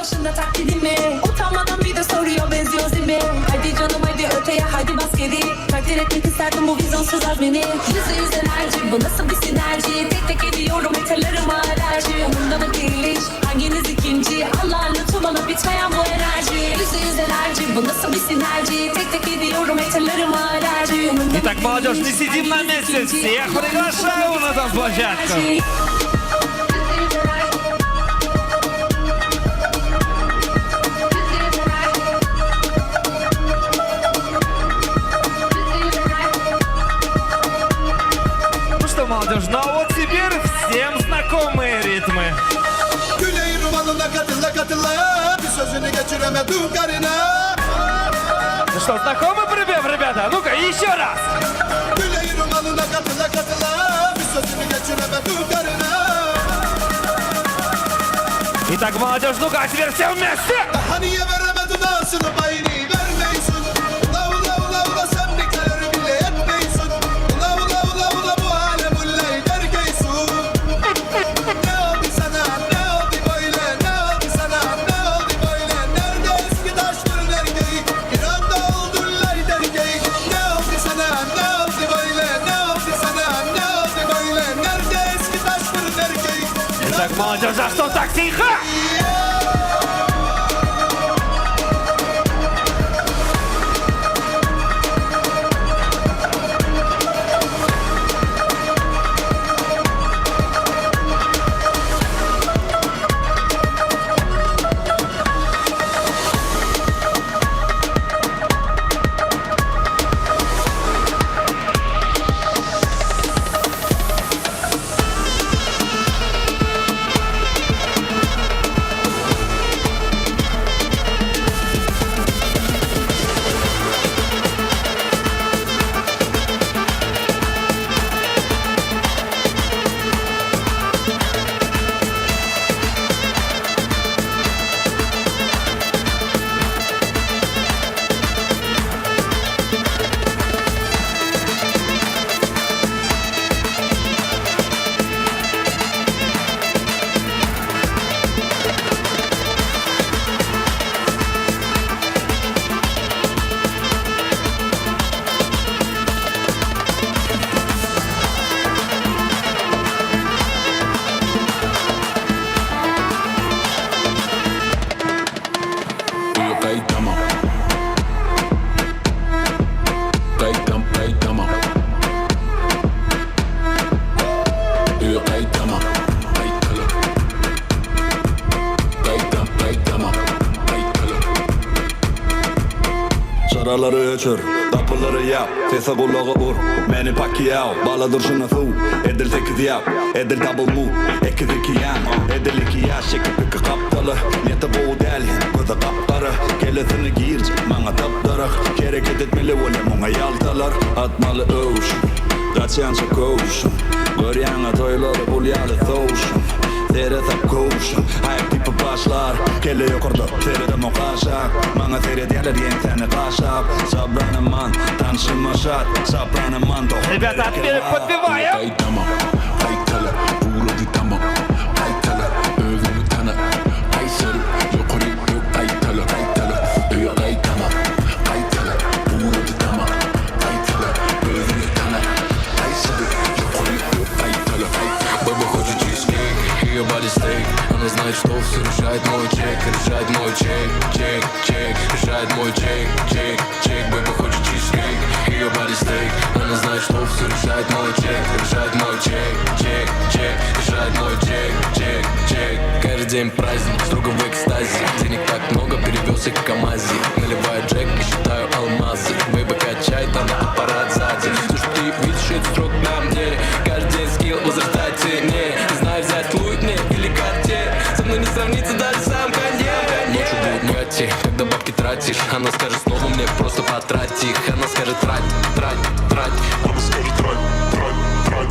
Başında taklidimi Utanmadan bir de soruyor benziyor değil mi? Haydi canım haydi öteye haydi bas geri Takdir etmek isterdim bu vizyonsuz azmini %100 enerji bu nasıl bir sinerji Tek tek ediyorum haterlarıma alerji Umurumda mı değil hiç hanginiz ikinci Allah'ın lütfu bana bitmeyen bu enerji %100 enerji bu nasıl bir sinerji Tek tek ediyorum haterlarıma alerji Umurumda mı Итак, değil молодежь, не hiç сидим на hanginiz месте. ikinci? Всех Allah'ın lütfu приглашаю bana на bitmeyen bu танцплощадку. enerji. Ну что, молодежь, ну а вот теперь всем знакомые ритмы. Güney romanına katıla katıla Bir sözünü geçiremedim karına Ну что, знакомый припев, ребята? Ну-ка, еще раз! Güney romanına katıla katıla Bir sözünü geçiremedim karına Итак, молодежь, ну-ка, а теперь все вместе! Daha niye veremedin ağzını payını vermeysin Ula ula ula ula sen bir kalori bile etmeysin Ula ula ula ula bu alem ullay dergeysin Ne oldu sana ne oldu böyle ne oldu sana ne oldu böyle Nerede eski taşların erkeği bir anda oldular dergeyi Ne oldu sana ne oldu böyle ne oldu sana ne oldu böyle Nerede eski taşların erkeği bir Итак, anda молодежь, а что так тихо? Öýe gaýdamam. Gaýdam, gaýdamam. Öýe gaýdamam. Gaýtaly. Gaýdam, gaýdamam. Gaýtaly. Çyralary öçür, gapylary ýap, sese gulagy ur, Manny Pacquiao, bala durşuna suw, edil sekiz ýap, edil double move, ekiz iki ýan, edil iki ýaş, çekip iki gapdaly, niýeti gowy däl, gözi gap-gara, kellesini girjek, maňa tapdarak, hereket etmeli bolýa muňa ýaltalar, atmaly öwşün, gaçýança köwşün, görýäňä toýlary bul ýaly sowşun, seresap köwşün, aýak tipi başlar, kelle ýokarda, seredemok aşak, maňa seredýärler ýeňsäni gaşap, sabranaman, tanşyma şat, sabranaman, Ребята, а теперь подпеваем! Gaýdamam. Gaýtala. Ugrady tamam. Gaýtala. Özüňi tana. Gaýsar. Ýokary gök gaýtala. Gaýtala. Öýe gaýdamam. Gaýtala. Ugrady tamam. Gaýtala. Özüňi tana. Gaýsar. Ýokary gök gaýtala. Баба хочет чизкейк, ее body steak Она знает, что все решает мой чек Решает мой чек, чек, чек Решает мой чек, чек, чек Баба хочет чизкейк, ее body steak Она знает, что все решает мой чек Решает мой чек, чек, чек Решает мой чек, чек, чек Каждый день праздник, строго в экстазе Денег так много, перевез их в КамАЗе Наливаю Джек и считаю алмазы Бэйба качает, она аппарат сзади Все, что ты видишь, это строк на мне Каждый день скилл возрастает в цене Не знаю, взять Луи мне или Картье Со мной не сравнится даже сам Канье Ночью будет Бугатти, когда бабки тратишь Она скажет снова мне просто потрать их Она скажет трать, трать, трать Она скажет трать, трать, трать.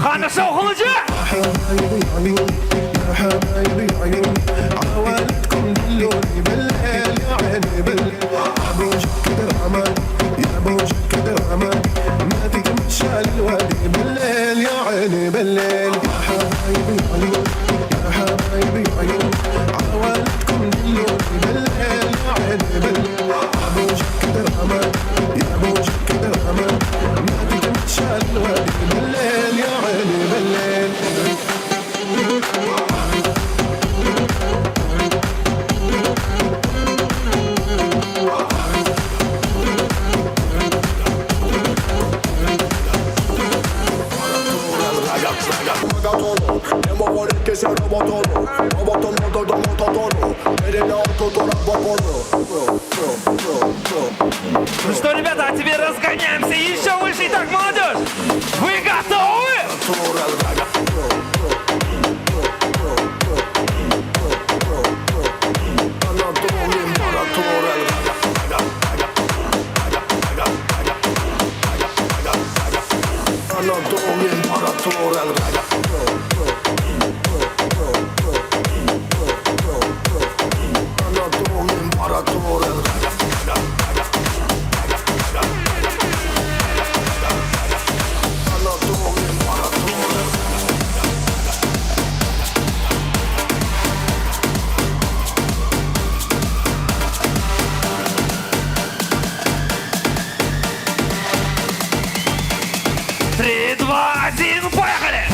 Hany şowhulyja! Ну что, ребята, а теперь разгоняемся еще выше. Итак, молодежь, вы готовы? Три, два, один, поехали!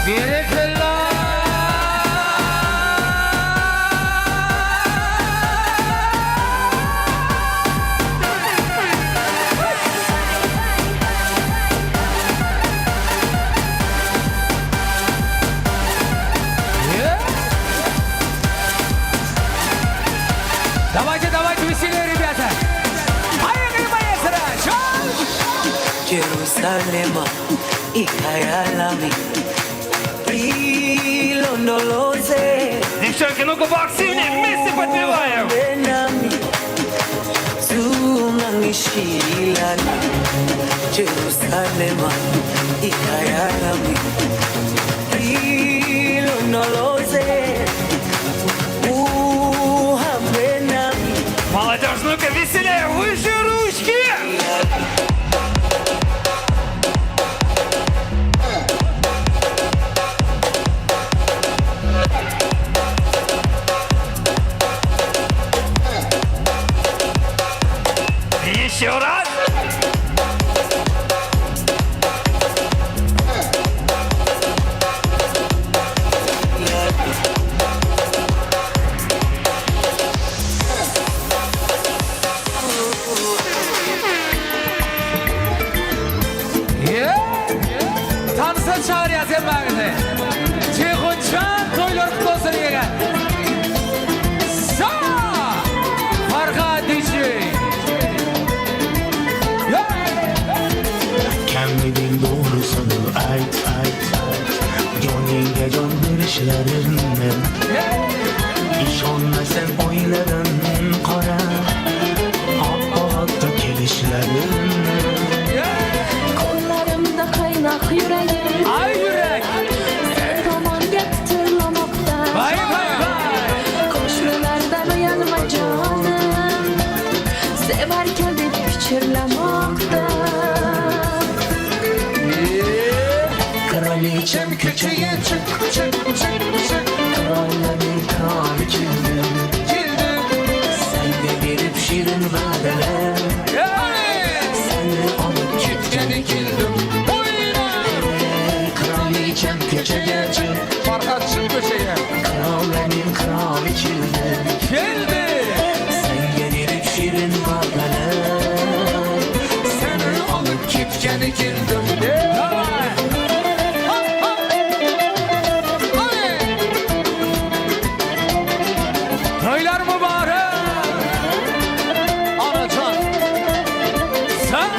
Berekella! Давайте, давайте веселее, ребята! Поехали, маэстро! Чал! Jerusalema ikhaya lami ilondoloze Девчонки, ну-ка поактивнее, вместе подпеваем! nami zungangishilana Jerusalema ikhaya lami ilondoloze uhambe nami Молодежь, ну-ка веселее, выше ручки! Еще раз! Ye! Tansa çağırýas hemmäňizi. Jeýhunjan toýlar gutly bolsun ýegen. Sa! Farhat DJ. Ye! Kendinin doğrusunu ayt ayt Joningga jon berishlarini Ishonmasang oylarin qora Oppoq kelishlarini Kollarımda kaynak yüreğim Aý ýürek! Sen tomonga pichirlamoqda Waý waý waý! Qo'shnilardan uyalma jonim Sevarkan deb pichirlamoqda Kraliçem köçeye çık çık çık çık Kralların kralı kimdi Sen de verip şirin vadeler Ýe! Sen de alıp Gitgeni geldim. Kraliçem köçeye çık Farhat çyk köçege. Kralların kralı kimdi Geldi. Sen gelip şirin vadeler Seni alyp gitgeni geldim. Daway! Hop hop! Aý! Toýlar mübarek! Anajan. Sen.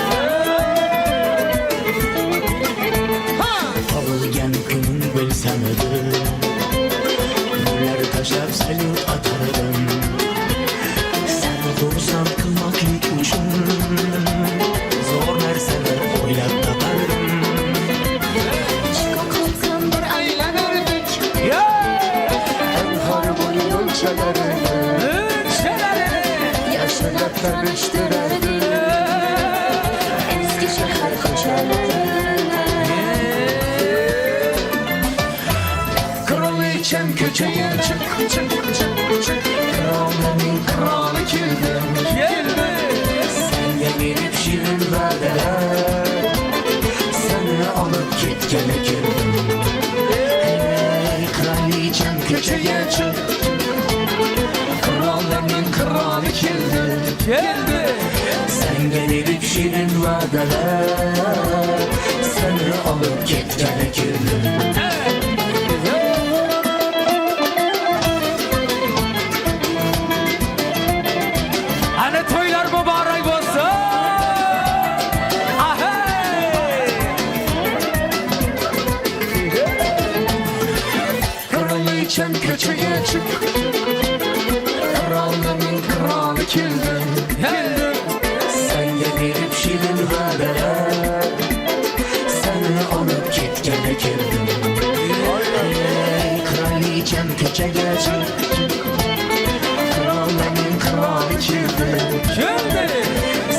Ha! Sen kimiň bilsemidi Güller taşlap salyut atardım Seni xursand qilmoqlik uchun Zo'r narsalar o'ylab topardim Ishqqa qolsam bir aylanardik Anhar boyu yo'lchalarini Yaxshilab tanishtirardik Eski shahar ko'chalarini Kraliçem köçeye çık çık çık çık Kralının kralı kildim Keldi. Senga berib shirin va'dalar Seni olib ketgani keldim Ey qirolicham ko'chaga chiq Krallarının kralı kildim Keldi. Senga berib shirin va'dalar Seni olib ketgani keldim Ana to'ylar muborak bo'lsin. Ahey! Kraliçem köçeye çık Kralların kralı kildim Keldi. Senga berib shirin va'dalar Seni olib ketgani keldim Ey qirolicham ko'chaga chiq Qirollarning qiroli keldi Keldi.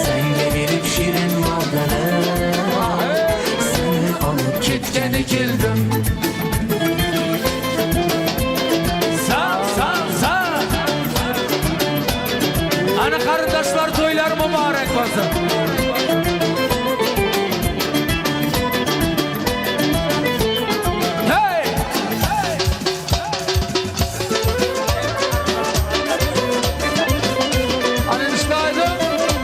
Senga berib shirin va'dalar Seni olib ketgani keldim Sağ, sağ, sağ. Ana qarindoshlar to'ylar muborak bo'lsin. Hey! Aniştaydım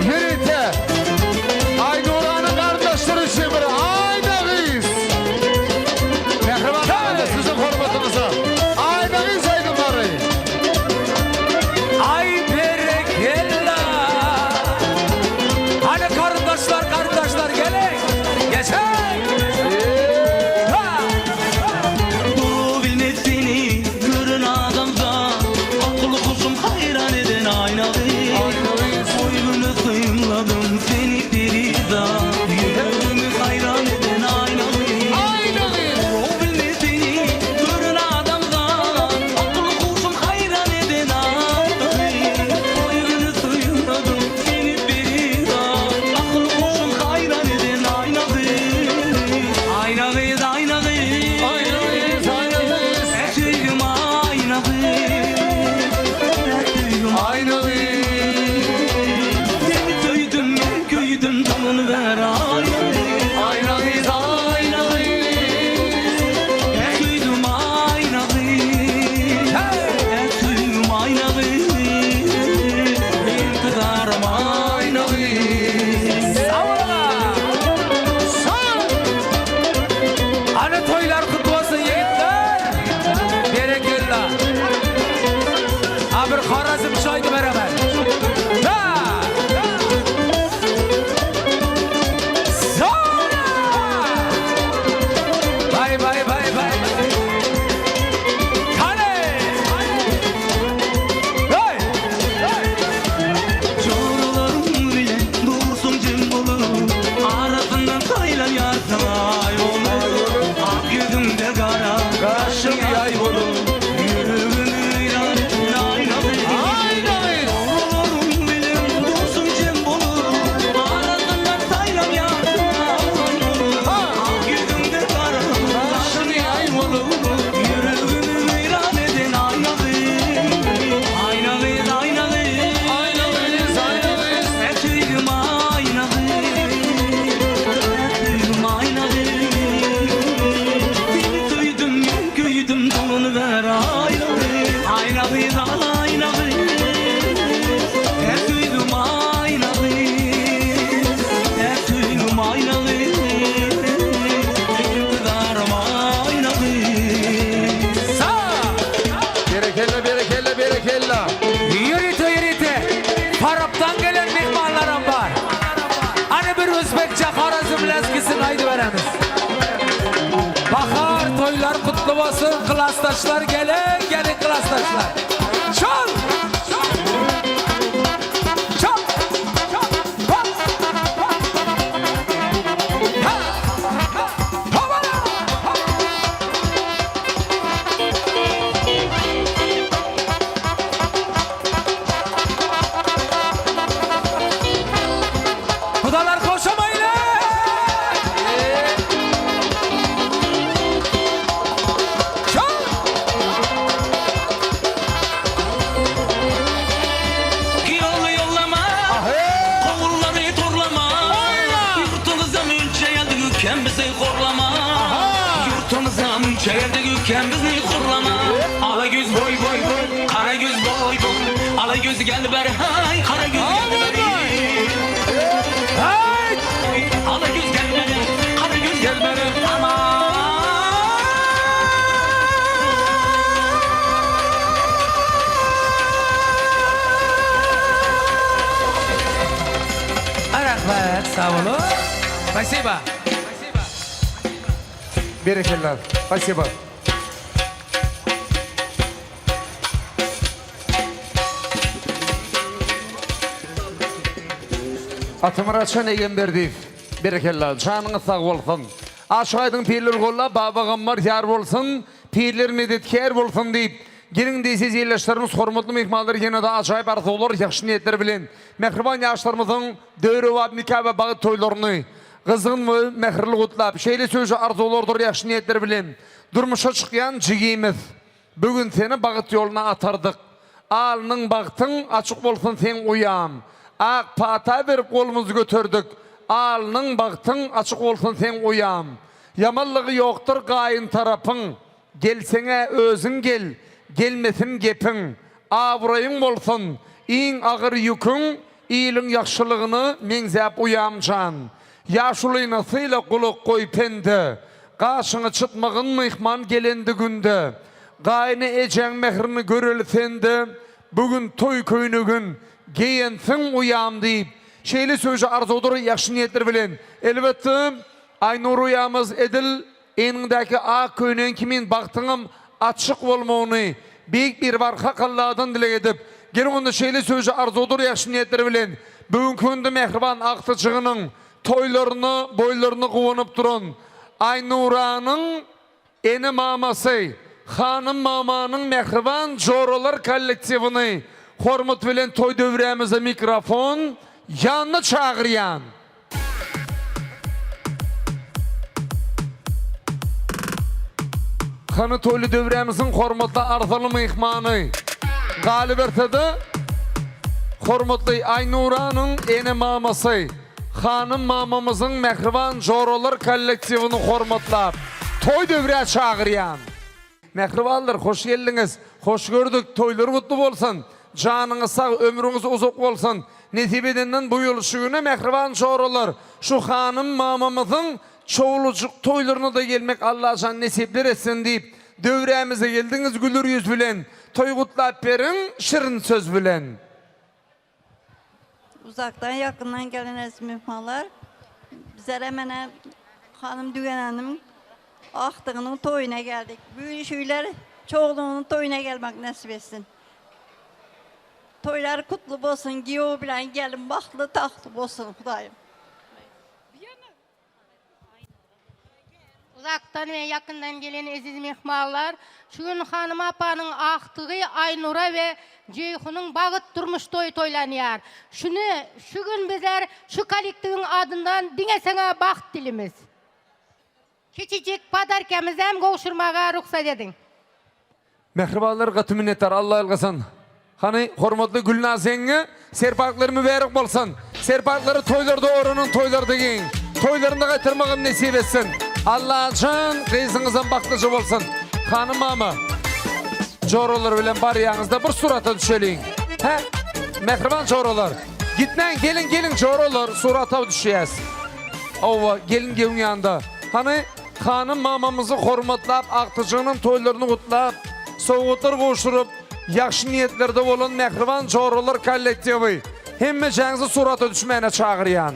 yürüte Aynuran'ın kardeşleri için bir Ayda kız Mehriban hanım sizin hürmetinize Ayda kız aydınları Ay berekella. Hani qarindoshlar, qarindoshlar keling. Geçin. Ha! Duru bilmez seni görün adamda Aklı kuşum hayran eden aynalı Boynunu sıyımladım seni perida Yüreğimi hayran eden aynalı Duru bilmez seni görün adamda Aklı kuşum hayran eden aynalı Boynunu sıyımladım seni perida Aklı kuşum hayran eden aynalı Aynalı aynalı Aynalı Tüyüm aynalı Tüyüm Aynalı Seni duydum ben köydüm tamını ver aynalı Aynalı aynalı Tüyüm aynalı Tüyüm aynalı İntidarım aynalı Sağ Ana to'ylar qutlu bo'lsin yigitlar. Berekella. Ha bir Xorazm choyni beraman. Ha! Sora! Bay bay bay bay. Qani! Hey! Çorlarım bile dursun cim olur Arasından sayılan yar sana ay olur Ak yüzüm. Kutly bolsun klasdaşlar gelin gelin klasdaşlar. Çal! Çal! Hop! Ha! Hobala! Kudalar koşamayın! Çal! Yollu yollama, Kovulları torlama. Yurtumuza münçe geldik, ülkem bizi horlama. Yurtumuza münçe geldik, ülkem bizi horlama. Ala göz boy boy boy, kara göz boy boy. Ala göz gel ber hay, kara göz gel ber. Hey! Ala göz gel ber, kara göz gel ber. Aman. Rahmet, sag boluň. Спасибо. Berekella. Спасибо. Atamyrat Egemberdiýew. Berekella. Janyňyz sag bolsun. Aşyk Aýdyň pirler golla, Baba Gammar ýar bolsun, pirler medetkär bolsun diýip, geliň diýse ildeşlerimiz, hormatly myhmanlar ýene-de ajaýyp arzuwlar, ýagşy niýetler bilen mähriban ýaşlarymyzyň döwrebap nika we bagt toýlaryny gyzgyn we mähirli gutlap, şeýle söýüji arzuwlardyr ýagşy niýetler bilen durmuşa çykýan jigimiz, bu gün seni bagt ýoluna atardyk. Alnyň bagtyň açyk bolsun seň uýam. Ak pata berip golumyzy göterdik. Alnyň bagtyň açyk bolsun seň uýam. Ýamanlygy ýokdur gaýyn tarapyň. Gelseň-ä özüň gel, gelmesin gepiň. Abraýyň bolsun, iň agyr ýüküň, Iliň ýagşylygyna meňzäp uýam jan. Ýaşulyny syla gulak goý pende. Gaşyňy çytmagyn myhman gelendi günde. Gaýyny ejeň mährini göreli sende. Bu gün toý köýnegin geýensiň uýam diýip, şeýle söýji arzuwdyr ýagşy niýetler bilen. Elbetde, Aýnur uýamyz edil Egniňdäki ak köýnegiň kimin bagtyňam açyk bolmagyny Beýik Biribar Hak Alladan dileg edip, geliň onda şeýle söýji arzuwdyr ýagşy niýetler bilen bu günki günde mähriban agtyjygynyň toýlaryna, boýlaryna guwanyp duran Aýnuranyň ene-mamasy Hanym mamanyň mähriban joralar kollektiwini hormat bilen toý döwrämize mikrofon ýanyna çagyrýan. Hany toýly döwrämiziň hormatly arzyly myhmany, galyberse-de, hormatly Aýnuranyň ene-mamasy, Hanym mamamyzyň mähriban joralar kollektiwini hormatlap, toý döwrä çagyrýan. Mähribanlar, hoş geldiňiz! Hoş gördük! Toýlar gutly bolsun! Janyňyz sag, ömrüňiz uzak bolsun! Nesip edenden bu ýyl şu güne mähriban joralar, şu hanym mamamyzyň çowlujyk toýlaryna-da gelmek Allajan nesipler etsin diýip, döwrämize geldiňiz güler ýüz bilen, toý gutlap beriň şirin söz bilen. Uzakdan yakından gelen eziz myhmanlar, bizlere mene hanım Dügeneniň agtygynyň toýuna geldik. Bu gün şüýler çoglugynyň toýuna gelmek nesip etsin. Toýlary kutly bolsun, giýew bilen gelin bagtly tagtly bolsun Hudaýym. Uzakdan we ýakyndan gelen eziz myhmanlar, şu gün Hanym apanyň agtygy Aýnura we Jeýhunyň bagyt durmuş toýy toýlanýar. Şuny şu gün bizler şu kollektiwiň adyndan diňe saňa bagt dilimiz. Kiçijik podarkamyzam gowşurmaga rugsat ediň. Mähribanlar gaty minnetdar Alla ýalkasyn. Hany hormatly Gülnaz ýeňňe serpaklary mübärek bolsun. Serpaklary toýlarda oranyň toýlarda geýiň. Toýlarynda gaýtarmagam nesip etsin. Allajan gyzyňyzam bagtlyja bolsun. Hanym mama joralar bilen barýaňyzda bir surata düşeliň. Hä? Mähriban joralar. Gitmäň geliň geliň joralar surata düşýäs. Hawa gelin gewň ýanynda. Hany Hanym mamamyzy hormatlap, agtyjygynyň toýlaryny gutlap, sowgatlar gowşuryp, ýagşy niýetlerde bolan mähriban joralar kollektiwi hemmejaňyzy surata düşmäne çagyrýan.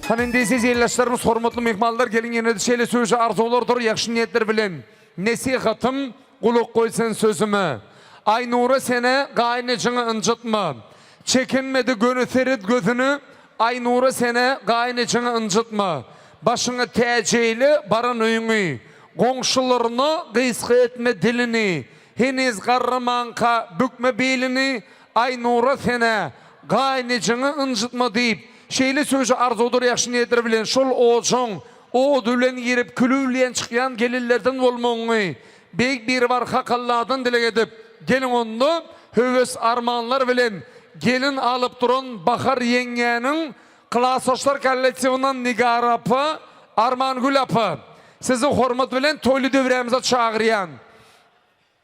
Hany indi eziz ildeşlerimiz, hormatly myhmanlar geliň ýene-de şeýle söýüji arzuwlardyr ýagşy niýetler bilen. Nesihatym gulak goý sen sözüme. Aýnura sene gaýynejňi ynjytma. Çekinmedi göni seret gözüne Aýnura sene gaýynejňi ynjytma. Başyňa täç eýle baran öýüňi. Goňşularyna gysga etme dilini. Heniz garramanka bükme bilini Aýnura sene gaýynejňi ynjytma diýip şeýle söýşi arzuwdyr ýagşy niýetler bilen şol ojaň Ody bilen girip, küli bilen çykýan gelinlerden bolmagyňy Beýik Biribar Hak Alladan dileg edip, geliň onda höwes-armanlar bilen gelin alyp duran Bahar ýeňňäniň klasdaşlar kollektiwinden Nigar apa, Armangül apa, sizi hormat bilen toýly döwrämize çagyrýan.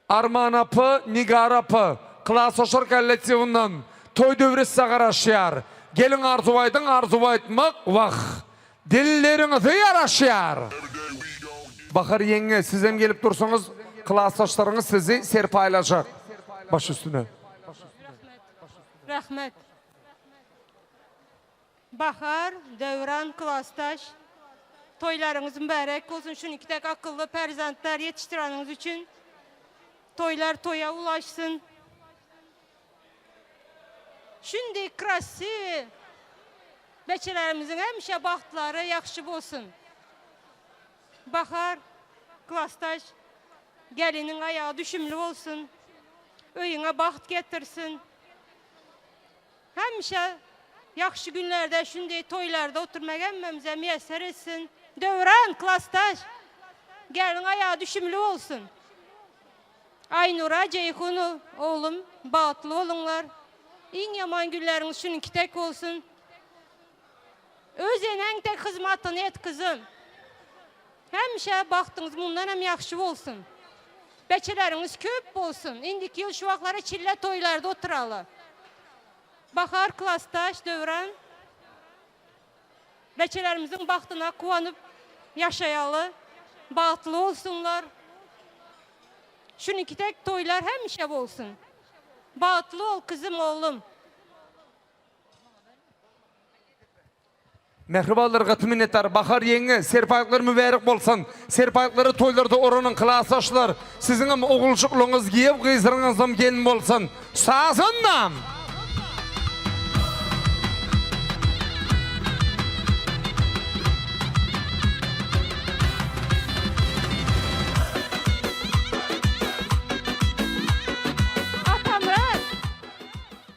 Arman apa, Nigar apa, klasdaşlar kollektiwinden toý döwri size garaşýar. Geliň arzuw aýdyň, arzuw aýtmak, wah, dilleriňize ýaraşýar. Bahar ýeňňe, sizem gelip dursaňyz, klasdaşlaryňyz sizi serpaýlajak. Baş üstüne. Rahmet. Bahar, Döwran, klasdaş, toýlaryňyz mübärek bolsun, şuniki dek akylly perzentler ýetişdireniňiz üçin toýlar toýa ulaşsyn. Şundeý krasiwy beçelerimiziň hemişe bagtlary ýagşy bolsun. Bahar, klasdaş, geliniň aýagy düşümli bolsun, öýüňe bagt getirsin. Hemişe ýagşy günlerde şundeý toýlarda oturmak hemmämize miýesser etsin. Döwran, klasdaş! Gelin aýagy düşümli bolsun. Aýnura, Jeýhun oglum, bagtly boluňlar. Iň ýaman günleriňiz şunuňki dek bolsun. Öz eneň dek hyzmatyny et gyzym. Hemişe bagtyňyz mundan hem ýagşy bolsun. Beçeleriňiz köp bolsun. Indiki ýyl şu wagtlara çille toýlarda oturaly. Bahar klasdaş Döwran. Beçelerimiziň bagtyna guwanyp ýaşaýaly. Bagtly bolsunlar. Şuniki dek toýlar hemişe bolsun. Bagtly bol kyzym oglum. Mähribanlar gaty minnetdar Bahar ýeňňe serpaýlyklar mübärek bolsun serpaýlyklary toýlarda oranyň klasdaşlar siziňem oguljyklaryňyz giýew gyzlaryňyzam gelin bolsun sazandam. Atamyrat.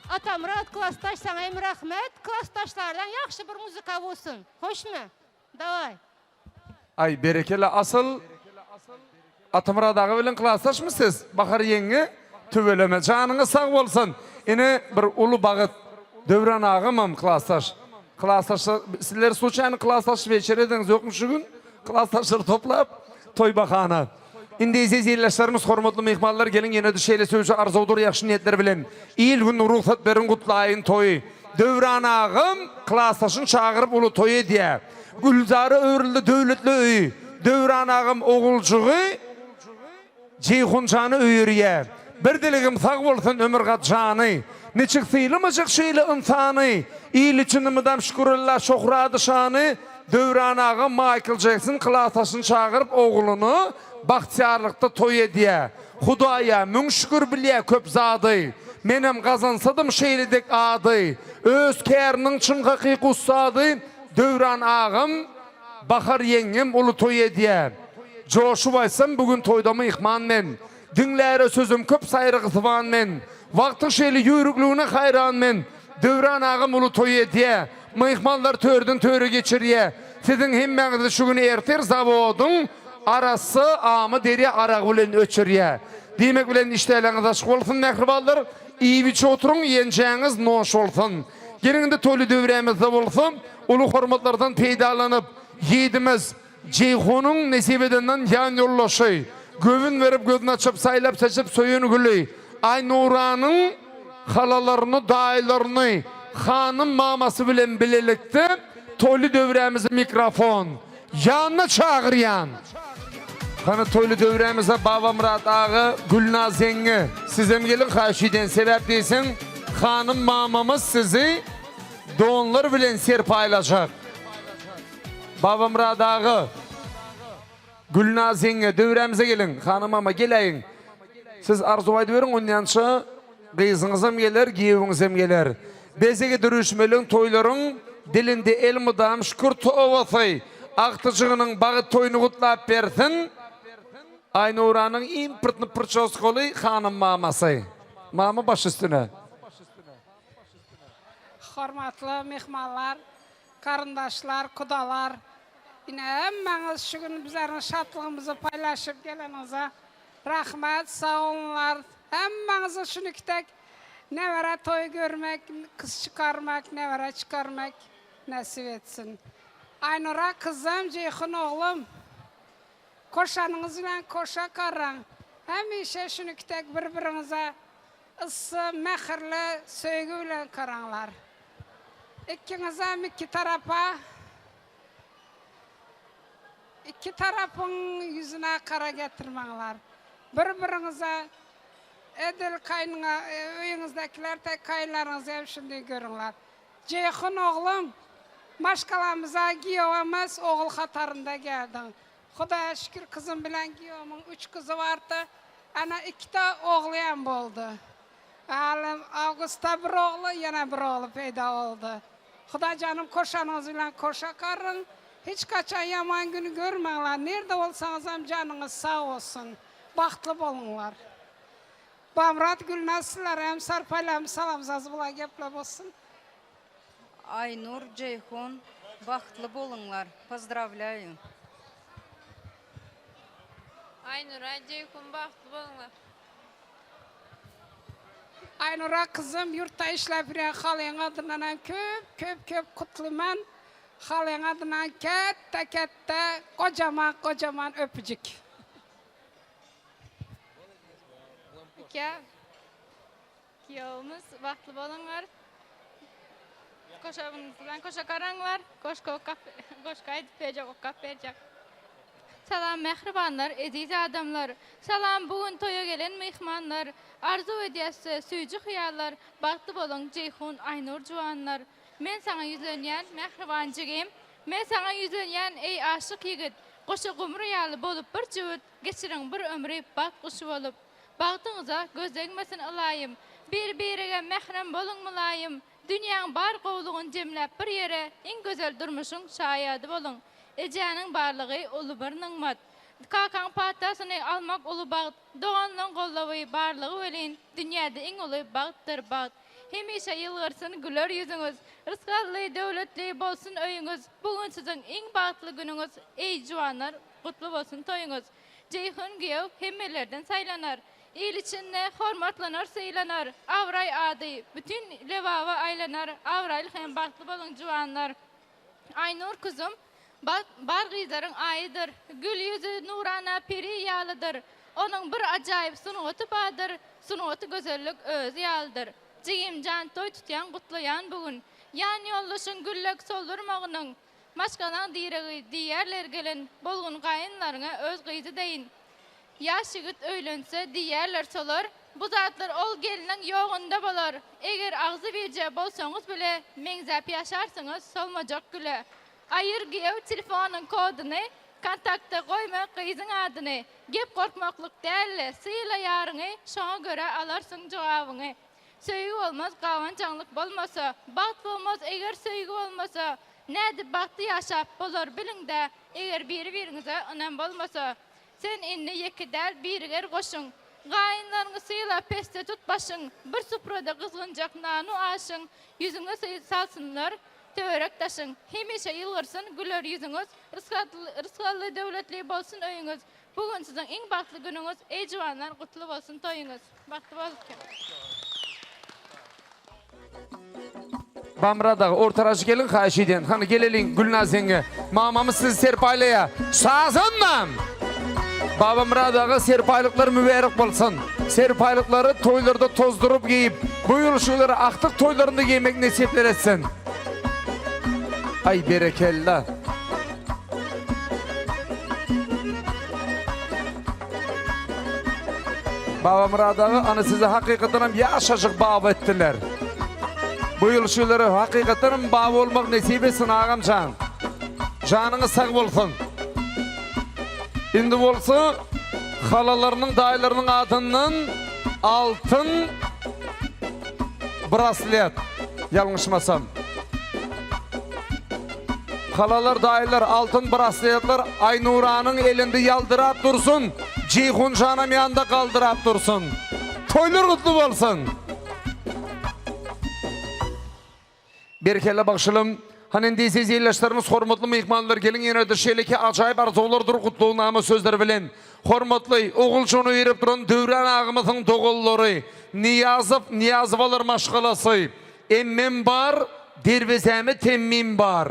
Atamyrat klasdaş saňa hem rahmet klasdaşlardan ýagşy bir muzyka bolsun hoşmy daway. Aý berekella asyl Atamyrat aga bilen klasdaşmy siz Bahar ýeňňe tüweleme janyňyz sag bolsun ine bir uly bagyt Döwran agamam klasdaş klasdaşlar sizler sluçaýny klasdaş weçer ediňiz ýokmy şu gün klasdaşlary toplap toý bahana. Indi eziz ildeşlerimiz, hormatly myhmanlar, geliň ýene-de şeýle söýüji arzuwdyr ýagşy niýetler bilen il-gün rugsat beriň gutlaýyn toýy. Döwran agam klasdaşyny çagyryp uly toý edýär. Gülzara öwrüldi döwletli öýi. Döwran agam oguljygy Jeýhunjany öýerýär. Bir dilegim sag bolsun ömür gat jany. Niçik sylamajak şeýle ynsany. Il içinde mydam şükürella şohrady şany. Döwran aga Maýkl Jekson klasdaşyny çagyryp ogluny bagtyýarlykda toý edýä. Hudaýa müň şükür bilýä köp zady. Menem gazansadym şeýle dek ady. Öz käriniň çyn hakyky ussady Döwran agam Bahar ýeňňem uly toý edýä. Joşup aýtsam bu gün toýda myhman men. Diňläre sözüm köp saýry gysyban men. Wagtyň şeýle ýüwrükligine haýran men. Döwran agam uly toý edýä. Myhmanlar törden töre geçirýä. Siziň hemmäňizi şu gün ertir zawodyň arassa Amy derýa aragy bilen öçürýä. Diýmek bilen işdäleňiz açyk bolsun mähribanlar. Iýip-içip oturyň, iýenjäňiz noş bolsun. Geliň indi toýly döwrämizde bolsa uly hormatlardan peýdalanyp, ýigidimiz Jeýhunyň nesip edenden ýan ýoldaşy, göwün berip gözüni açyp saýlap-seçip söýen güli, Aýnuranyň halalaryny, daýylaryny, hanym mamasy bilen bilelikde toýly döwrämizi mikrofon ýanyna çagyrýan. Hany toýly döwrämize Babamyrat aga, Gülnaz ýeňňe, sizem geliň haýyş edýän, sebäp diýseň, hanym mamamyz sizi donlar bilen serpaýlajak. Babamyrat aga. Gülnaz ýeňňe, döwrämize geliň. Hanym mama, geläýiň. Siz arzuw aýdyberiň, onýança gyzyňyzam geler, giýewiňizem geler. Bezegi dürüşmeliň toýlaryň dilinde elmydam şükür tobasy. Agtyjygynyň bagyt toýuny gutlap bersin. Aýnuranyň importny prçoskaly hanym mamasy. Mama baş üstüne. Hormatly myhmanlar, garyndaşlar, kudalar, ine hemmäňiz şu gün bizleriň şatlygymyzy paýlaşyp geleniňize rahmet, sag boluňlar. Hemmäňize şuny tek nebere toý görmek, kyz çykarmak, nebere çykarmak nesip etsin. Aýnura kyzym, Jeýhun oglum, koşanyňyz bilen koşa garraň. Hemişe şuny tek bir-biriňize Yssy, mähirli söýgi bilen karaňlar. Ikiňizem iki tarapa, iki tarapyň ýüzüne kara getirmäňler. Bir-biriňize edil kaýnyňa, öýüňizdäkiler tek kaýynlaryňyzy hem şunday görüňler. Jeýhun oglum, maşgalamyza giýew emes, ogul hatarynda geldiň. Hudaýa şükür kyzym bilen giýewimiň üç gyzy bardy. Ana ikide ogly hem boldy. Hali awgustda bir ogly, ýene bir ogly peýda boldy. Hudajanym koşanyňyz bilen koşa garyň. Hiç haçan ýaman güni görmäňler. Nirde bolsaňyzam janyňyz sag bolsun. Bagtly boluňlar. Bamyrat Gülnaz sizlere hem sarpaýlarym salamzaz bula gepler bolsun. Aýnur Jeýhun bagtly boluňlar pozdrawlýaýu. Aýnura Jeýhun bagtly boluňlar. Aýnura kyzym ýurtda işläp ýörýän halyň adyndan hem köp köp köp gutlyman halyň adyndan kätde kätde gojaman gojaman öpüjik. Kä Giýewimiz bagtly boluňlar. Goşagyňyz bilen goşa garaňlar. Goşgy okap, goşgy aýdyp berjek, okap berjek. Salam mähribanlar, eziz adamlar. Salam bu gün toýa gelen myhmanlar. Arzuw edýäs size süýji hyýallar. Bagtly boluň Jeýhun, Aýnur juwanlar. Men saňa ýüzlenýän mähriban jigim. Men saňa ýüzlenýän eý aşyk ýigit. Goşa gumry ýaly bolup bir jübüt, geçiriň bir ömri bagt guşy bolup. Bagtyňyza göz degmesin ylaýym. Bir-birege mährem boluň mylaýym. Dünýäň bar gowlugyn jemläp bir ýere, iň gözel durmuşyň şaýady boluň. Ejäniň barlygy uly bir nygmat. Kakaň patasyny almak uly bagt. Doganlaň goldawy barlygy welin, dünýäde iň uly bagtdyr bagt. Hemişe ýylgyrsyn güler ýüzüňiz. Rysgally, döwletli bolsun öýüňiz. Bu gün siziň iň bagtly günüňiz, eý juwanlar, gutly bolsun toýuňyz. Jeýhun giýew hemmelerden saýlanar. Il içinde hormatlanar, sylanar. Abraý ady bütin Lebaba aýlanar. Abraýly hem bagtly boluň juwanlar. Aýnur kuzum bar gyzlaryň aýydyr. Gül ýüzi nurana peri ýalydyr. Onuň bir ajaýyp sungaty bardyr. Sungaty gözellik özi ýalydyr. Jigimjan toý tutýaň gutlaýan bu gün. Ýan ýoldaşyň güllek soldurmagynyň. Maşgalaň diregi diýýärler gelin, bolgun gaýynlaryňa öz gyzy deýin. Ýaş ýigit öýlense diýýärler solar, bu zatlar ol gelniň ýogunda bolar. Eger agzy birje bolsaňyz bile, meňzäp ýaşarsyňyz solmajak güle. Aýyr giýew telefonyň kodyny, kontaktda goýma gyzyň adyny. Gep gorkmaklyk däl-de, syla ýaryňy, şoňa görä alarsyň jogabyňy. Söýgi bolmaz gabanjaňlyk bolmasa, Bagt bolmaz eger söýgi bolmasa, Nädip bagtly ýaşap bolar biliňdä, Eger biri-biriňize ynam bolmasa. Sen indi ýeke däl biriger goşuň, Gaýynlaryňy syla pesde tut başyň, Bir suprada gyzgynjak nanu aşyň, Ýüzüňe salsynlar töwerek daşyň. Hemişe ýylgyrsyn güler ýüzüňiz, Rysgally döwletli bolsun öýüňiz, Bu gün siziň iň bagtly günüňiz eý juwanlar gutly bolsun toýuňyz. Bagtly boluň. Bamyrat aga ortaraşy geliň haýyş edýän. Hany geleliň Gülnaz ýeňňe. Mamamyz sizi serpaýlaýa. Sazandam! Babamyrat aga serpaýlyklar mübärek bolsun. Serpaýlyklary toýlarda tozduryp geýip, bu ýyl şulary agtyk toýlarynda geýmek nesipler etsin. Aý berekella. Babamyrat aga ana sizi hakykatdanam ýaşajyk baba etdiler. Bu ýyl şulara hakykatdanam baba bolmak nesip etsin agamjan. Janyňyz sag bolsun. Indi bolsa halalarynyň, daýylarynyň adyndan altyn braslet, ýalňyşmasam. Halalar, daýylar, altyn brasletler Aýnuranyň elinde ýaldyrap dursun, Jeýhun janam ýanynda galdyrap dursun. Toýlar gutly bolsun! Berekella bagşylym. Hany indi eziz ildeşlerimiz hormatly myhmanlar geliň ýenede şeýleki ajaýyp arzuwlardyr gutlagnama sözleri bilen hormatly Oguljany berip duran Döwran agamyzyň doganlary Nyýazow Nyýazowalar maşgalasy Emmem bar derwezäme temmim bar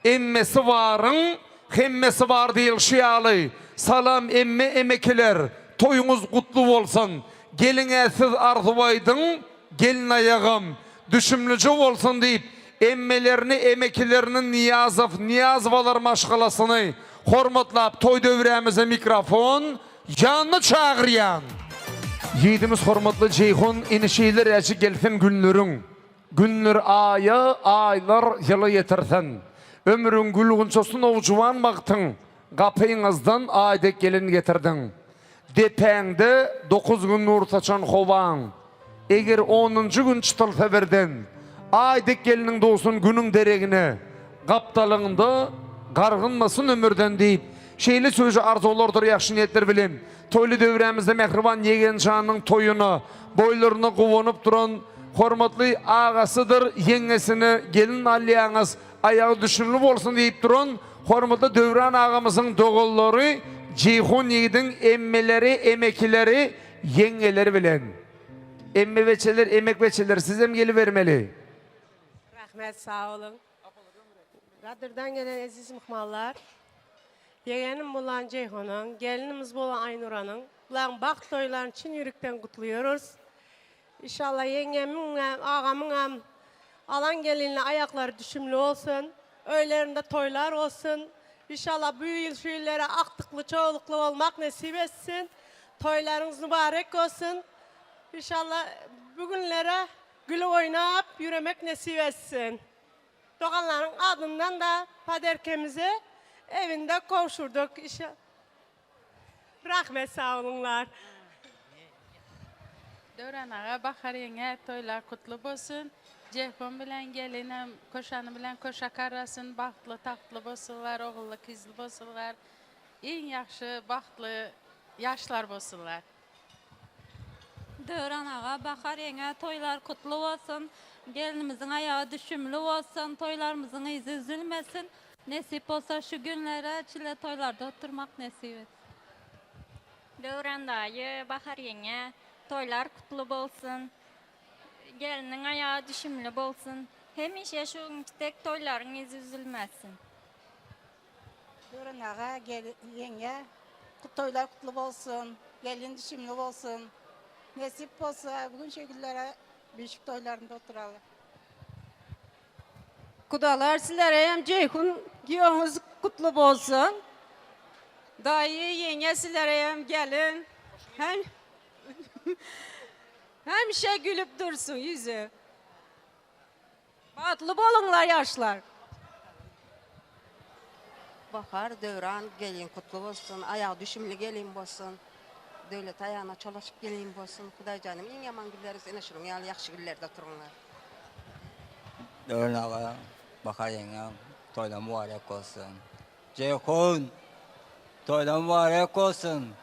Emmesi baryň hemmesi bar diýilşi ýaly Salam emme emekiler toýuňyz gutly bolsun geliňä siz arzuw aýdyň Gelinaýagam düşümlije bolsun diýip, emmelerini, emekilerini Nyýazow, Nyýazowalar maşgalasyny hormatlap toý döwrämize mikrofon ýanyna çagyrýan. Ýigdimiz hormatly Jeýhun ini şeýleräjik gelsin günleriň. Günler aýa, aýlar ýyla ýetirsin. Ömrüň gül-gunçasy nowjuwan wagtyň gapyňyzdan aý dek gelin getirdiň. Depäňde dokuz gün nur saçan howaň, Eger onunjy gün çytylsa birden, Aý dek gelniň dogsun günüň deregine, Gapdalyňda gargynmasyn ömürden diýip, şeýle süýji arzuwlardyr ýagşy niýetler bilen toýly döwrämizde mähriban ýegenjanyň toýuna boýlaryna guwanyp duran hormatly agasydyr ýeňňesine gelin alýaňyz Aýagy düşümli bolsun diýip duran hormatly Döwran agamyzyň doganlary Jeýhun ýigidiň emmeleri, emekileri, ýeňňeleri bilen. Emmebeçeler, emekbeçeler sizem gelibermeli. Rahmet sag boluň. Gadyrdan gelen eziz myhmanlar. Ýegenim bolan Jeýhunyň, gelinimiz bolan Aýnuranyň bularyň bagt toýlaryny çyn ýürekden gutluýarys. Inşallah ýeňňemiňem, agamyňam alan gelinine aýaklary düşümli bolsun. Öýlerinde toýlar bolsun. Inşallah bu ýyl şu ýyllere agtykly çowlukly bolmak nesip etsin. Toýlaryňyz mübarek bolsun. Inşallah bu günlere gülüp oýnap ýüremek nesip etsin. Doganlaryň adyndan da paderkemizi evinde gowşurdyk. Rahmet sagboluňlar. Döwran aga Bahar ýeňňe toýlar kutly bolsun. Jeýhun bilen gelinem köşany bilen köşek arasyn bagtly tagtly bolsunlar ogully kyzly bolsunlar iň ýagşy bagtly ýaşlar bolsunlar. Döwran aga Bahar ýeňňe toýlar kutly bolsun. Gelinimiziň aýagy düşümli bolsun toýlarymyzyň yzy üzülmesin. Nesip bolsa şu günlere çile toýlarda oturmak nesip etsin. Döwran daýy, Bahar ýeňňe, toýlar kutly bolsun. Gelniň aýagy düşümli bolsun. Hemişe şu günki dek toýlaryň yzy üzülmesin. Döwran aga, ýeňňe, toýlar kutly bolsun. Gelin düşümli bolsun. Nesip bolsa bu gün şu günlere beşik toýlarynda oturaly. Gudalar sizlere hem Jeýhun giýewiňiz gutly bolsun. Daýy, ýeňňe sizlere hem gelin. Hem hemişe gülüp dursun ýüzi. Bagtly boluňlar ýaşlar. Bahar, Döwran gelin kutly bolsun, aýagy düşümli gelin bolsun, döwlet aýagyna çolaşyk gelin bolsun, Hudaýjanym iň ýaman günleriňiz ene şunuň ýaly ýagşy günlerde oturyňlar. Döwran aga, Bahar ýeňňe toýlar mübarek bolsun. Jeýhun! Toýlar mübarek bolsun.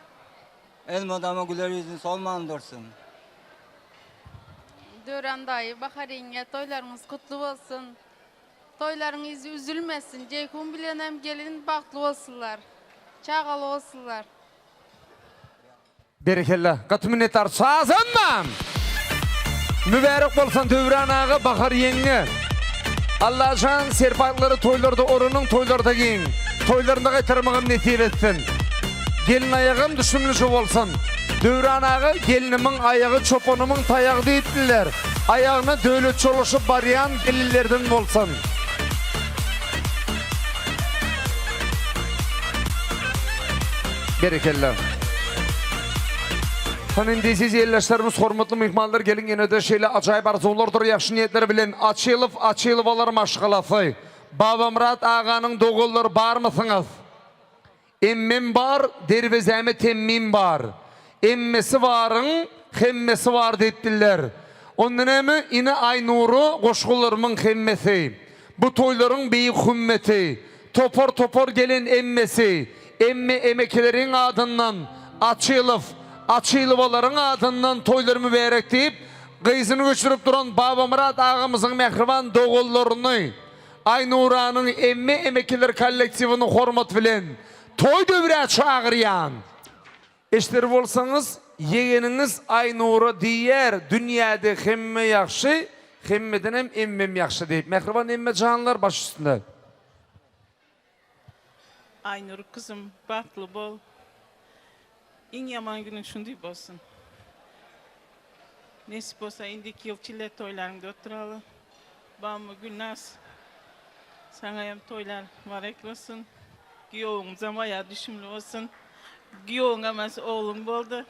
Elmydama güler ýüzüň solman dursun. Döwran daýy, Bahar ýeňňe toýlaryňyz gutly bolsun. Toýlaryň yzy üzülmesin. Jeýhun bilenem gelin bagtly bolsunlar. Çagaly bolsunlar. Berekella gaty minnetdar sazandam. Mübärek bolsun Döwran aga Bahar ýeňňe. Allajan serpaýlary toýlarda oranyň toýlarda giň. Toýlarynda gaýtarmagam nesip etsin. Gelin aýagam düşümlije bolsun. Döwran aga gelnimiň aýagy çopanymyň taýagy diýipdiler. Aýagyna döwlet çolaşyp barýan gelinlerden bolsun. Berekella. Hany indi eziz ildeşlerimiz, hormatly myhmanlar geliň ýene-de şeýle ajaýyp arzuwlardyr ýagşy niýetler bilen Açylow Açylowalar maşgalasy, Babamyrat aganyň doganlary barmysyňyz? Emmem bar, derwezäme temmim bar. Emmesi baryň, hemmesi bar diýipdirler. Onda näme, ine Aýnura goşgularymyň hemmesi. Bu toýlaryň beýik hümmeti. Topar-topar gelen emmesi. Emme emekileriň adyndan, Açylow, Açylowalaryň adyndan toýlar mübärek diýip, gyzyny göçürip duran Babamyrat agamyzyň mähriban doganlaryny, Aýnuranyň emme emekiler kollektiwini hormat bilen toý döwrä çagyrýan. Eşder bolsaňyz, ýegeniňiz Aýnura diýýär, dünýäde hemme ýagşy, hemmedenem emmem ýagşy diýip. Mähriban emme janlar baş üstüne. Aýnur gyzym bagtly bol. Iň ýaman günüň şundy bolsun. Nesip bolsa indiki ýyl çille toýlaryňda oturaly. Bamy Gülnaz saňa hem toýlar mübarek bolsun. Giýowyňyzam aýagy düşümli bolsun. Giýowyň emes ogluň boldy.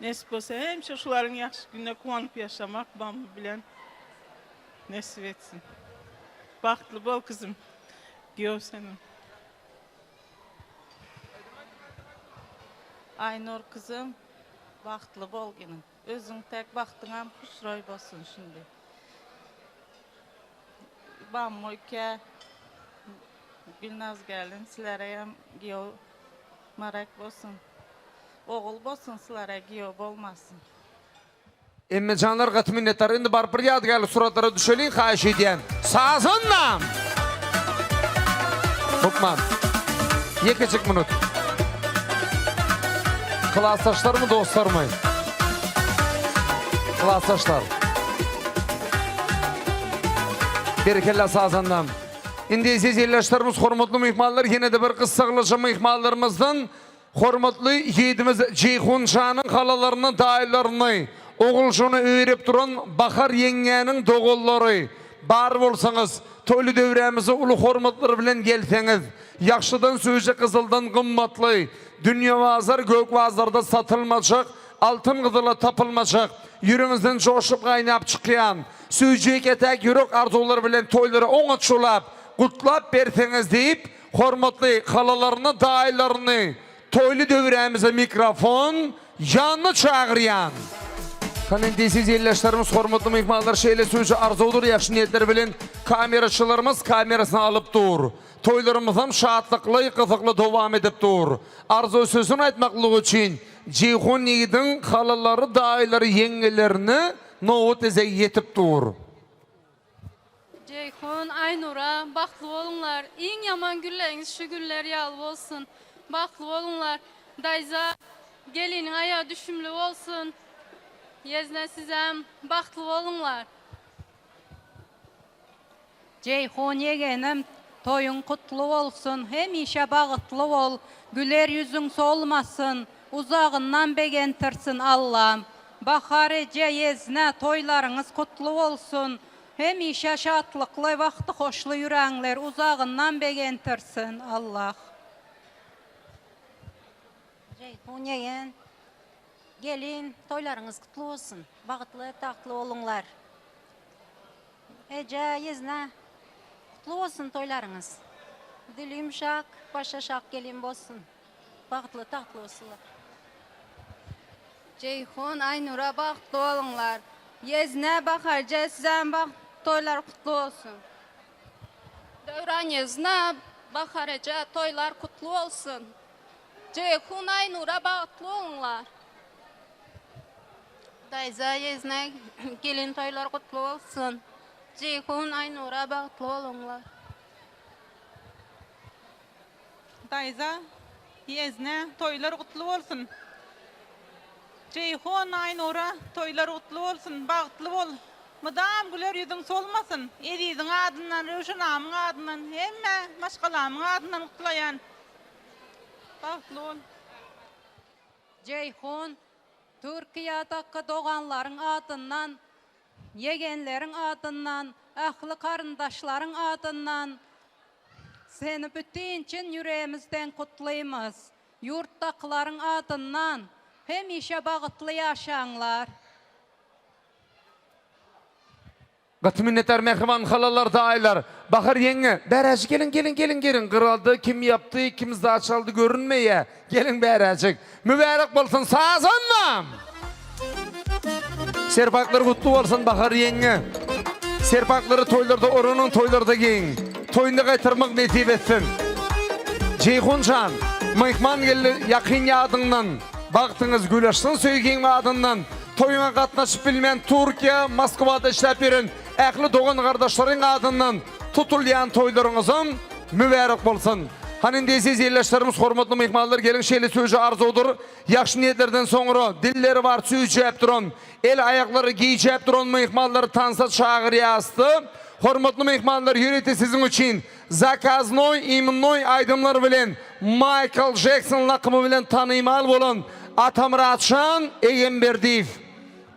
Nesip bolsa hemişe şularyň ýagşy gününe guwanyp ýaşamak Bamy bilen nesip etsin. Bagtly bol kyzym. Giýow seniň. Aýnur kyzym bagtly bolgynyň. Özüň täk bagtyňam huşroý bolsun şindi. Bammo ike Gülnaz gelin sizlerem giýew marek bolsun. Ogul bolsun sizlere giýew bolmasyn. Emmejanlar gaty minnetdar indi baryp bir ýadygärlik suratlara düşeliň haýyş edýän. Sazandam! Hökman. Ýekejik minut. Klasdaşlarmy dostlarmy? Klasdaşlar. Berekella sazandam. Indi eziz ildeşlerimiz hormatly myhmanlar ýene-de bir gyssaglyja myhmanlarymyzdan Hormatly ýigidimiz Jeýhun şanyň halalaryny, daýylaryny, Oguljany öýerip duran Bahar ýeňňäniň doganlary, bar bolsaňyz, toýly döwrämize uly hormatlar bilen gelseňiz, ýagşydan süýji gyzyldan gymmatly, dünýe bazar, gök bazarda satylmajak, altyn-gyzyla tapylmajak, ýüregiňizden joşup gaýnap çykýan, süýji ýeke-täk ýürek arzuwlar bilen toýlary oňat şulap, gutlap berseňiz diýip, Hormatly halalaryny, daýylaryny toýly döwrämize mikrofon ýanyna çagyrýan. Hany indi eziz ildeşlerimiz, hormatly myhmanlar şeýle süýji arzuwdyr ýagşy niýetler bilen kameraçylarymyz kamerasyny alyp dur. Toýlarymyzam şatlykly, gyzykly dowam edip dur. Arzuw sözüni aýtmaklyk üçin Jeýhun ýigidiň halalary, daýylary, ýeňňelerine nobat ezegi ýetip dur. Jeýhun, Aýnura, bagtly boluňlar. Iň ýaman günleriňiz şu günler ýaly bolsun. Bagtly boluňlar. Daýza, geliniň aýagy düşümli bolsun. Ýezne sizem bagtly boluňlar. Jeýhun ýegenim toýuň kutly bolsun hemişe bagytly bol güler ýüzüň solmasyn uzagyndan begentirsin Allam Bahar eje ýezne toýlaryňyz kutly bolsun hemişe şatlykly wagty hoşly ýüräňler uzagyndan begentirsin Allah. Jeýhun ýegen gelin toýlaryňyz kutly bolsun bagytly tagtly boluňlar. Eje, ýezne, gutly bolsun toýlaryňyz. Dili ýumşak, başy aşak gelin bolsun. Bagtly, tagtly bolsunlar. Jeýhun, Aýnura bagtly boluňlar. Ýezne, Baharja sizem bagtly toýlar gutly bolsun. Döwran ýezne, Bahar eje toýlar kutly bolsun. Jeýhun, Aýnura bagtly boluňlar. Daýza ýezne gelin toýlar gutly bolsun. Jeýhun Aýnura bagtly boluňlar. Daýza ýezne toýlar gutly bolsun. Jeýhun Aýnura toýlar gutly bolsun bagtly bol mydam güler ýüzüň solmasyn Eziziň adyndan Röwşenamyň adyndan hemme maşgalamyň adyndan gutlaýan bagtly bol. Jeýhun, Türkiýadaky doganlaryň adyndan, ýegenleriň adyndan, ähli garyndaşlaryň adyndan seni bütin çyn ýüregimizden gutlymyz. Ýurtdakylaryň adyndan hemişe bagytly ýaşaňlar. Gaty minnetdar mähriban halalar daýylar. Bahar ýeňňe, bäräjik geliň geliň geliň geliň gyralda kim ýapdy kim zat çaldy görünmeýä geliň bäräjik. Mübärek bolsun sazandam! Serpaklar gutly bolsun Bahar ýeňňe. Serpaklary toýlarda oranyň toýlarda geýiň. Toýunda gaýtarmak nesip etsin. Jeýhun jan, myhman geldi ýakyn ýadyňdan. Bagtyňyz gül açsyn söýgiň adyndan. Toýuňa gatnaşyp bilmän Türkiýe, Moskwada işläp ýören ähli dogan-gardaşlaryň adyndan tutulýan toýlaryňyzam mübärek bolsun. Hany indi eziz ildeşlerimiz, hormatly myhmanlar geliň şeýle süýji arzuwdyr, ýagşy niýetlerden soňra dilleri bar süýjäp duran, el-aýaklary gijäp duran myhmanlary tansa çagyrýasda. Hormatly myhmanlar ýörite siziň üçin Zakaznoý imennoý aýdymlary bilen Maýkl Jekson lakymy bilen tanymal bolan Atamyratjan Egemberdiýew.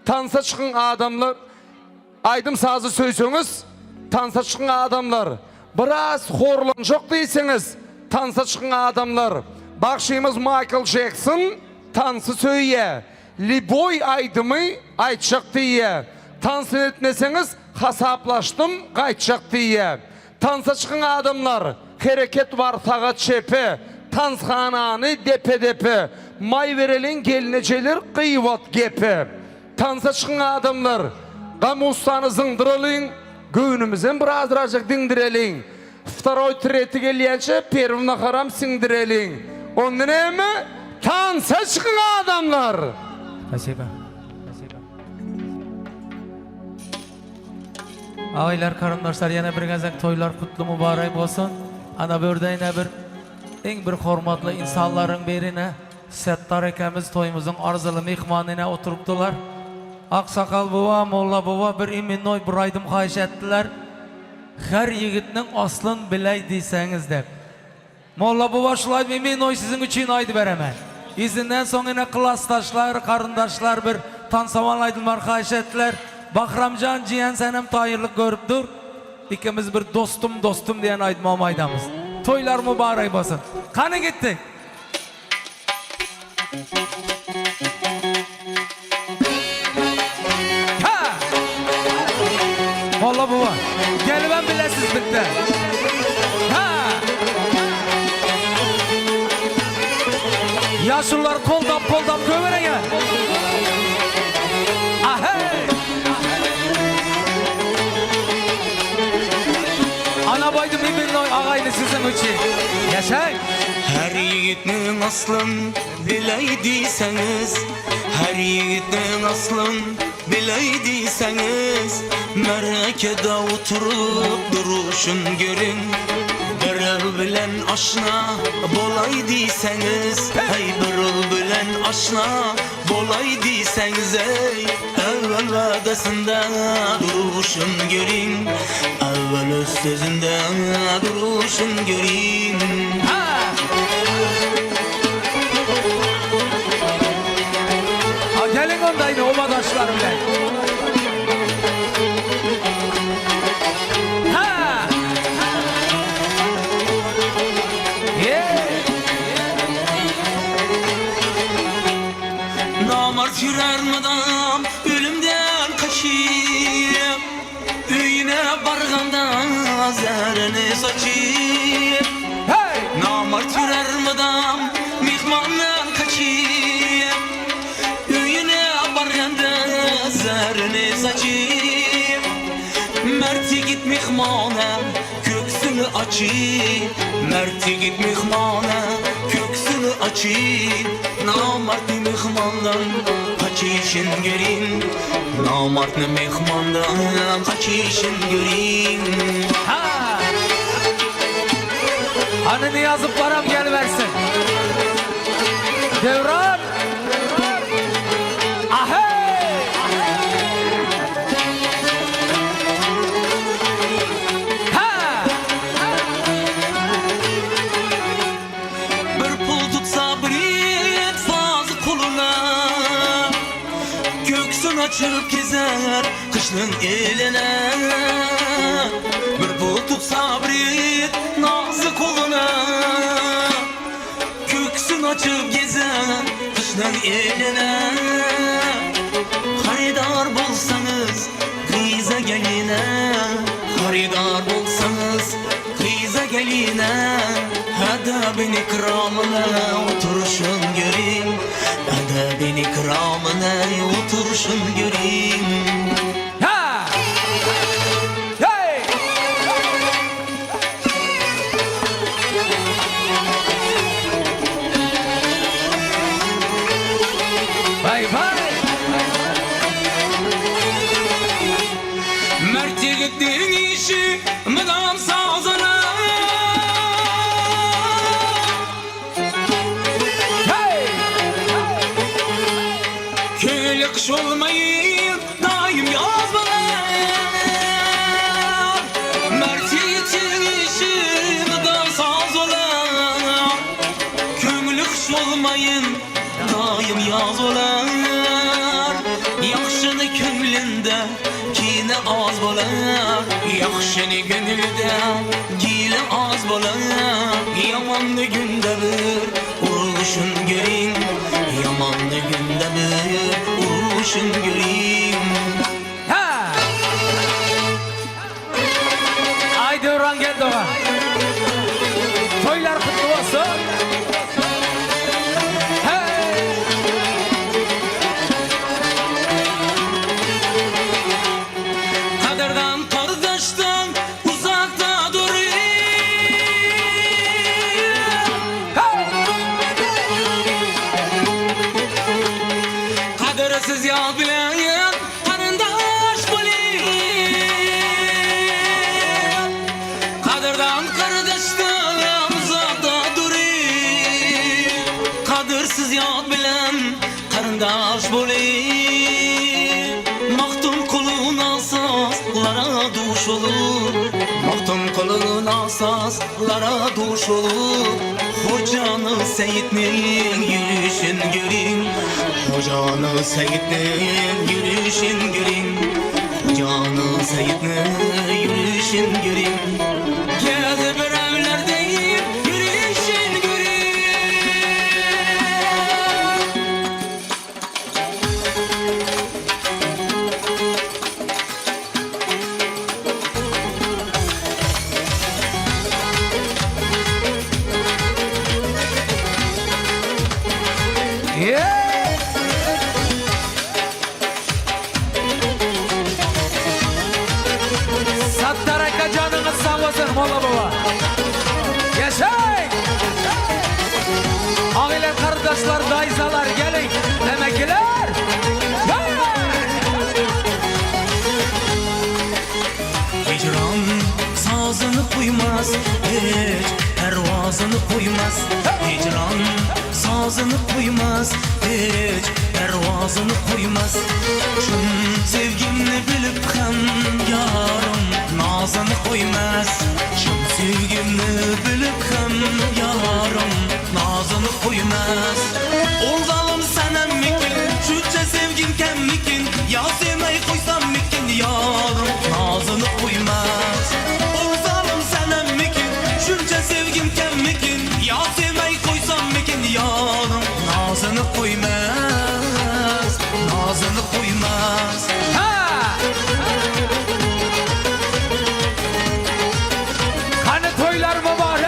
Tansa çykyň adamlar Aýdym sazy söýseňiz tansa çykyň adamlar Biraz horlanjak diýseňiz tansa çykyň adamlar Bagşymyz Maýkl Jekson tansy söýýä Liboý aýdymy aýtjak diýýä Tansyny etmeseňiz hasaplaşdym gaýtjak diýýä Tansa çykyň adamlar, hereket bar saga çepe, tanshanany depe depe, maý bereliň gelnejeler gybat gepe. Tansa çykyň adamlar, gam gussany zyňdyralyň, göwnümizem bir azrajyk diňdireliň. Wtaroý treti gelýänçä perwi naharam siňdireliň. Onda näme? Tansa çykyň adamlar! Spasiba. Agaylar karyndaşlar ýene bir gezek toýlar kutly mubarek bolsun. Ana bu ýerde ýene bir iň bir hormatly insanlaryň birine Setdar ekemiz toýumyzyň arzyly myhmanyna oturypdylar. Aksakal buwa, Molla buwa bir imennoý bir aýdym haýyş etdiler. Her ýigitniň aslyn bileý diýseňiz dep. Molla buwa şul aýdymy imennoý siziň üçin aýdyberemen. Yzyndan soň ine klasdaşlar, garyndaşlar bir tansawan aýdymlar haýyş etdiler. Bahramjan jiýen senem taýýrlyk görüp dur. Ikimiz bir dostum dostum diýen aýdymam aýdamyz. Toýlar mubarek bolsun. Kany gitdik. Ha! Molla buwa, gelibem bilesiz bitte. Ha! Ýaşulular goldap goldap göbereňe. Ahey! Ana baýdym imennoý agayny siziň üçin. Ýaşaý! Her ýigitniň aslyn bileý diýseňiz, Her ýigitniň aslyn bileý diýseňiz, Märekede oturyp duruşyn görüň. Birew bilen aşna bolaý diýseňiz, Heý, birew bilen aşna bolaý diýseňiz, eý, Öwel wadasynda duruşyn görüň, Öwel öz sözünde duruşyn görüň. Ha geliň onda ine obadaşlar bilen. Ha! Ye! Namart ýürer mydam ölümden kaçyp, Öýüne barganda zärini saçyp. Namart ýürer mydam myhmandan kaçyp, Öýüne barganda zärini saçyp. Mert ýigit myhmana köksüni açyp, Mert ýigit myhmana köksüni açyp, Namartny myhmandan gaçyşyn görüň, Namartny myhmandan gaçyşyn görüň. Ha! Hany Nyýazow baram gelibersin. Döwran! Aheý! Ha! Bir pul tutsa bir it sazy koluna, Köksün açyp gezer gyşnyň eline. Bir pul tutsa bir it nazy koluna, Köksün açyp gezer gyşnyň eline. Harydar bolsaňyz gyza geline. Edebin ikramyna oturşyn göreyim Edebin ikramyna oturşyn göreyim Ha! Hey! Vay vay! Mert ýigitliň işi mydam sazana. Köňli gyş bolmaýyn, daýym ýaz bolar. Mert ýigitliň işi mydam saz bolar. Köňli gyş bolmaýyn, daýym ýaz bolar. Ýagşyny köňlünde kine az bolar. Ýagşyny köňlüde kine az bolar. Ýamanny günde bir uruşyn görüň. Ýamanny günde bir uruşyn görüň. Ha! Aý döwran geldi oňa. Toýlar kutly bolsun. Hey! Gadyrdan gardaşdan uzakda duryn. Gadyrsyz ýar bilen garyndaş bolyn. Gadyrdan gardaşdan uzakda duryn. Gadyrsyz ýar bilen garyndaş bolyn. Magtymguly nasazlara duş olur. Magtymguly nasazlara duş olur. Hojany Seýitniň ýörüşin görüň. Hojany Seýitniň ýörüşin görüň. Hojany Seýitniň ýörüşin görüň. Gäzi birewler deýin ýörüşin görüň. Yeah! Sattar aka janyňyz sag bolsun, molla baba. Ýaşaý! Agylar, gardaşlar, daýzalar geliň, emekiler! Hicran sazını koymaz hiç pervazını koymaz Hicran sazını koymaz hiç pervazını koymaz Çyn sevgimni bilip hem yarım nazını koymaz Çyn sevgimni bilip hem yarım nazını koymaz Ol zalym senemmikin şunça sevgim kemmikin Ya sevmey koysammikin yarım nazını koymaz Ol zalym senemmikin şunça sevgim kemmikin Ya sevmey koysammikin yarım nazını koymaz Nazını koymaz Ha! Hany toýlar mübarek!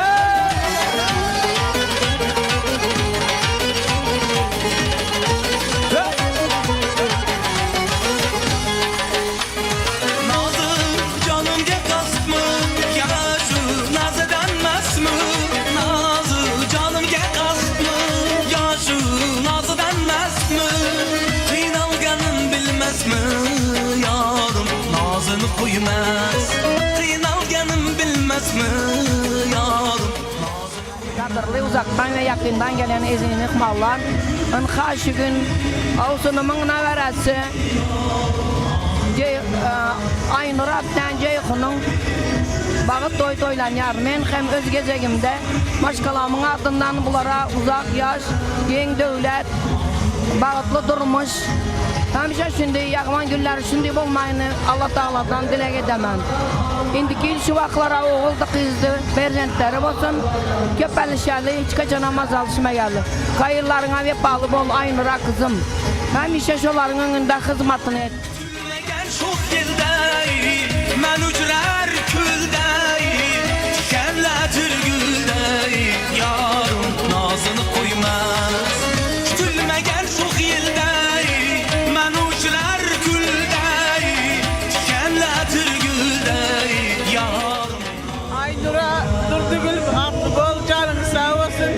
Nazı canımga kastmı Ya şu naz edenmez mi Nazı canımga kastmı Ya şu naz edenmez mi Kıynalganım bilmez mi Yarım nazını koymaz Kıynalganım bilmez mi Yarım Gadyrly uzakdan we ýakyndan gelen eziz myhmanlar, ynha şu gün Owsunymyň nagarasy Aýnur bilen Jeýhunyň bagyt toýy toýlanýar. Men hem öz gezegimde maşgalamyň adyndan bulara uzak ýaş, giň döwlet, bagtly durmuş, hemişe şunday ýagman günleri şunday bolmagyny Allatagaladan dileg edemen. Indiki ýyl şu wagtlara oguldy, gyzdy, perzentleri bolsun. Köpelişeli, hiç haçanam mazalyşmaýaly. Gaýyllaryňa wepaly bol, Aýnura gyzym. Hemişe şolaryň öňünde hyzmatyny et. Şoh ýeldeý, Men uçrar küldeý, Tikenletir güldeý, Ýa. Gel şoh ýeldeý, Men uçrar küldeý, Tikenli atyr güldeý, Ýarym. Aýnura Durdygül bagtly bol janyňyz sag bolsun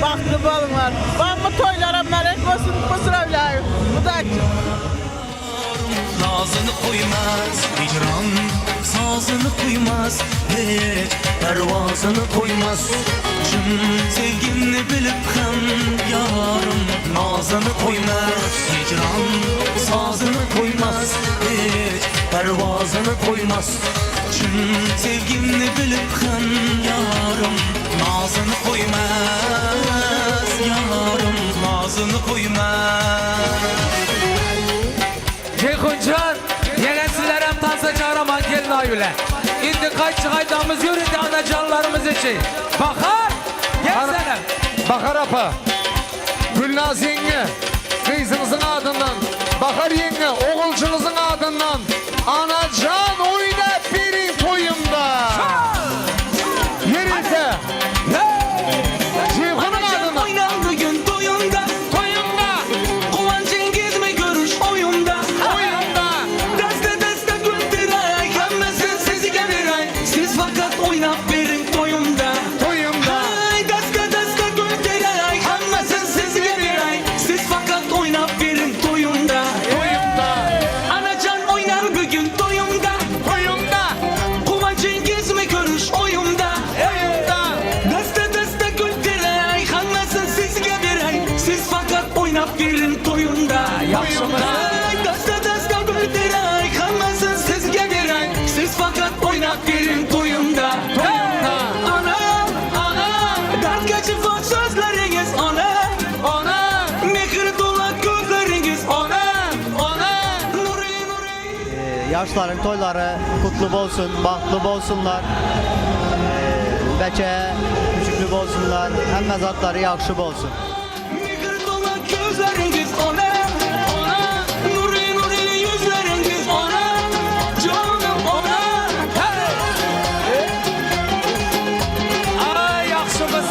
bagtly boluňlar Bammy toýlaram märek bolsun pozdrawlýaýu udaçi. Nazyny goýmaz hijran Sazyny goýmaz hiç Perwazyny goýmaz Çyn sevgimni bilip hem ýarym Nazyny goýmaz hijran Sazyny goýmaz hiç Perwazyny goýmaz Çyn sevgimni bilip hem ýarym Nazyny goýmaz ýarym Nazyny goýmaz. Jeýhunjan, ýegen sizlerem tansa çagraman gelin bilen. Indi gaýtjy gaýdamyz ýörite anajanlarymyz üçin. Bahar, gel senem. Bahar apa, Gülnaz ýeňňe, gyzyňyzyň adyndan, Bahar ýeňňe, oguljyňyzyň adyndan, Anajan oýnap beriň toýumda. Ýörite. Jeýhunyň Anajan adyndan. oýnaň bu gün toýumda. Toýumda. Guwanjyň gezme görüş oýumda. Oýumda. Deste-deste güldiräý, hemmesi sizge beräý, siz fakat oýnap beriň toýumda. Toýumda. Häý, deste-deste güldiräý, hemmesi sizge beräý, siz fakat oýnap beriň toýumda. Toýumda. Anajan oýnaň bu gün toýumda. Toýumda. Guwanjyň gezme görüş oýumda. Oýumda. Deste-deste güldiräý, hemmesi sizge beräý, siz fakat oýnap beriň toýumda. Ýagşymyz. Häý, deste-deste güldiräý, hemmesi sizge beräý, siz fakat oýnap beriň toýumda. Toýumda. Ana, ana, dertge şyfa sözleriňiz, ana, Ana. Mähir dola gözleriňiz, Ana. Ana. Nury, nury. Ýaşlaryň toýlary gutly bolsun, bagtly bolsunlar. Beçe, küçükli bolsunlar. Hemme zatlary ýagşy bolsun. Mähir dola gözleriňiz, ana, ana, Nury, nury ýüzleriňiz, ana, janym, ana. Aý, ýagşymyz.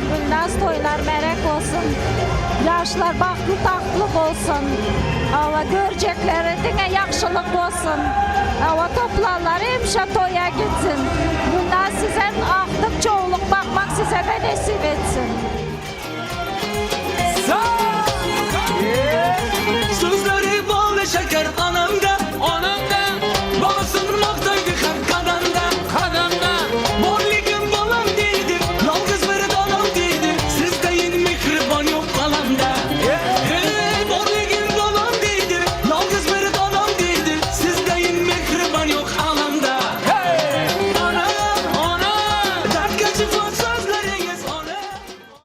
Gülnaz toýlar märek bolsun. Ýaşlar bagtly tagtly bolsun. Hawa görjekleri diňe ýagşylyk bolsun. Hawa toplanlar hemişe toýa gitsin. Gülnaz sizem agtyk çowluk.